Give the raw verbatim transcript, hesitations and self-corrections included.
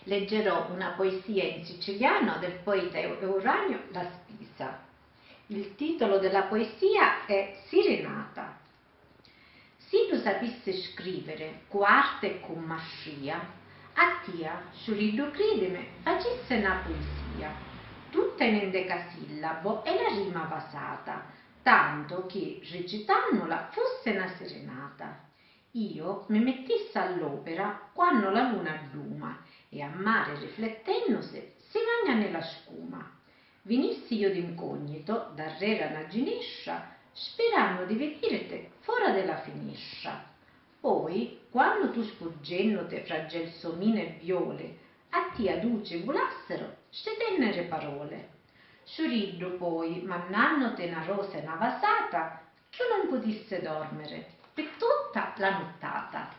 Leggerò una poesia in siciliano del poeta Eu- Euranio La Spisa. Il titolo della poesia è Sirenata. Siddu sapissi scriviri cu arte e cu mastria, a tia, sciuriddu cridimi, facissi na puisia, tutta in indecasillabo e la rima vasata, tanto chi, ricitannula, fussi na sirinata. Io mi mittissi all'opera quannu la luna adduma e a mari riflettennusi si vagna nni la scuma. Vinissi io d'incognito darrera na ginestra, spirannu di vidiriti fora de la finestra. Poi, quannu tu sfuggennuti fra gelsomina e violi, a tia duci vulassiru sti tenniri paroli. Sciuriddu poi, mannannuti na rosa e na vasata, tu non putissi dormiri pi tutta la nuttata.